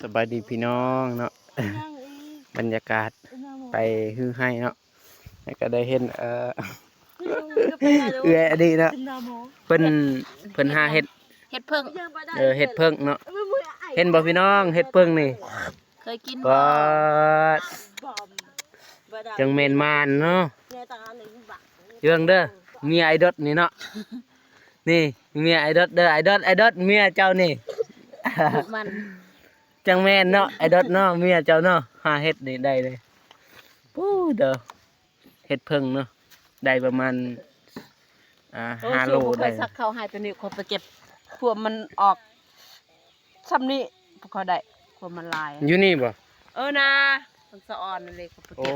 ສະບາຍດີພີ່ນ້ອງເນາະ ບັນຍາກາດໄປຮືໄຮ່ເນາະ ແລ້ວກໍໄດ້ເຫັນ ເອີ ເອື້ອຍອັນນີ້ເນາະ ເພິ່ນ ເພິ່ນຫາເຫັດ ເຫັດເຜິ້ງ ເອີ ເຫັດເຜິ້ງເນາະ ເຫັນບໍ່ພີ່ນ້ອງ ເຫັດເຜິ້ງນີ້ ເຄີຍກິນບໍ່? ປາດ ຈັ່ງແມ່ນມານເນາະ ເບິ່ງເດີ ເມຍໄອ້ດອດນີ້ເນາະ ນີ້ເມຍໄອ້ດອດເດີ ໄອ້ດອດ ໄອ້ດອດ ເມຍເຈົ້ານີ້ ມັນ ຈັ່ງແມ່ນເນາະ ໄອ້ດອດເນາະ ເມຍເຈົ້າເນາະ ຫາເຫັດນີ້ໄດ້ເລີຍ ປູ້ເດີ ເຫັດເຜິ້ງເນາະ ໄດ້ປະມານ ອ່າ ໂອ້ ຫ້າໂລ ໄດ້ ຂ້ອຍສັກເຂົ້າໃຫ້ຕົວນີ້ ຂ້ອຍໄປເກັບ ພວກມັນອອກຊ່ຳນີ້ ພວກຂ້ອຍໄດ້ ພວກມັນຫຼາຍ ຢູ່ນີ້ບໍ່? ເອີນາ ມັນສະອອນເລີຍ ຂ້ອຍໄປເກັບ ໂອ້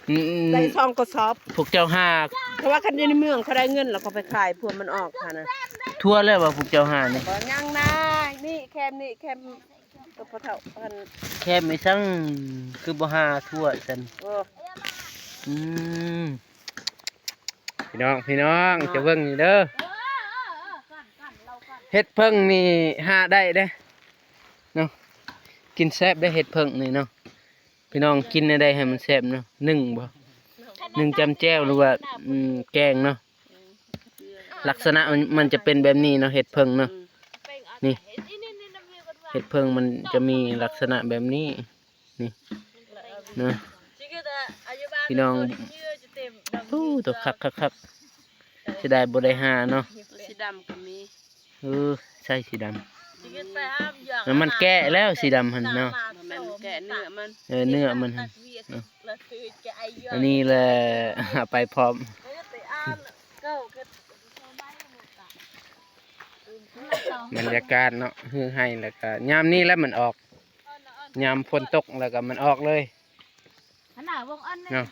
ອືມ ໄດ້ສອງກະສອບ ພວກເຈົ້າຫາ ເພາະວ່າຄັນຢູ່ໃນເມືອງເຂົາໄດ້ເງິນ ແລ້ວເຂົາໄປຂາຍ ພວກມັນອອກຫັ້ນນະ ທົ່ວແລ້ວບໍ່ ພວກເຈົ້າຫານີ້? ບໍ່ ຍັງນາ ນີ້ແຄມນີ້ແຄມ ໂຕພໍ່ເຖົ້າຫັ້ນ ແຄມອີ່ສັງ ຄືບໍ່ຫາທົ່ວຊັ້ນ ໂອ້ ອືມ ພີ່ນ້ອງ ພີ່ນ້ອງ ເນາະ ຈະເບິ່ງນີ້ເດີ ເຫັດເຜິ້ງນີ້ຫາໄດ້ເດ້ເນາະ ກິນແຊບເດ້ເຫັດເຜິ້ງນີ້ເນາະ ພີ່ນ້ອງ ກິນແນວໃດໃຫ້ມັນແຊບເນາະ ໜຶ້ງບໍ່ ໜຶ້ງຈ້ຳແຈ່ວ ຫຼືວ່າ ອືມ ແກງເນາະ ລັກສະນະມັນ ມັນຈະເປັນແບບນີ້ເນາະ ເຫັດເຜິ້ງເນາະ ອືມ ນີ້ ເຫັດເຜິ້ງມັນຈະມີລັກສະນະແບບນີ້ ນີ້ເນາະ ພີ່ນ້ອງ ໂອ້ ໂຕຄັກໆໆ ເສຍດາຍບໍ່ໄດ້ຫາເນາະ ສີດຳກໍມີ ເອີ ໃສ່ສີດຳ ມັນແກະແລ້ວສີດຳຫັ້ນເນາະ ບໍ່ແມ່ນແກະເນື້ອມັນ ເອີ ເນື້ອມັນຫັ້ນເນາະ ອັນນີ້ແຫຼະ ເອົາໄປພ້ອມ ບັນຍາກາດເນາະ ຮືໄຮ່ ແລ້ວກໍຍາມນີ້ແຫຼະມັນອອກ ຍາມຝົນຕົກແລ້ວກໍມັນອອກເລີຍ ອັນໜ້າວົງອັນນີ້ເນາະ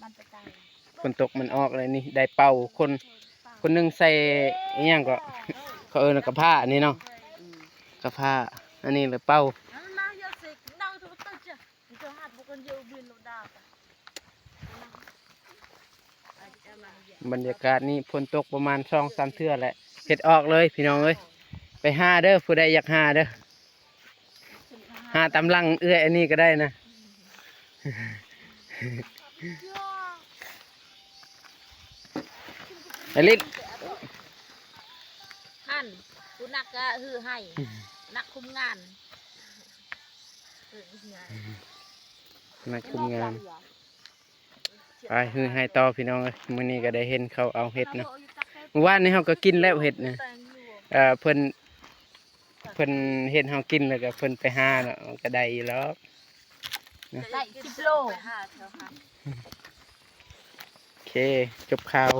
ມັນໄປຕາຍ ຝົນຕົກມັນອອກເລີຍນີ້ ໄດ້ເປົ່າ ຄົນ ຄົນໜຶ່ງໃສ່ອີ່ຫຍັງເກາະ ເຂົາເອີ້ນວ່າກະພ້ານີ້ເນາະ ອືມ ກະພ້າ ອັນນີ້ລະເປົ່າ ບັນຍາກາດນີ້ຝົນຕົກປະມານສອງສາມເທື່ອແຫຼະ ເຫັດອອກເລີຍພີ່ນ້ອງເອີຍ ໄປຫາເດີ ຜູ້ໃດຢາກຫາເດີ ຫາຕາມຫຼັງເອື້ອຍອັນນີ້ກໍໄດ້ນະ ອາລິດ ຫັ້ນ ຜູ້ນັກກະຮືໄຮ່ ນັກຄຸມງານ ນັກຄຸມງານ ໄປຮືໄຮ່ຕໍ່ພີ່ນ້ອງເອີຍ ມື້ນີ້ກໍໄດ້ເຫັນເຂົາເອົາເຫັດເນາະ ມື້ວານນີ້ເຮົາກໍກິນແລ້ວເຫັດນະ ເອີ ເພິ່ນ ເພິ່ນເຫັນເຮົາກິນແລ້ວກໍເພິ່ນໄປຫາເນາະ ມັນກໍໄດ້ຢູ່ດອກ ໄດ້ສິບໂລ ໂອເຄ ຈົບຂ່າວ.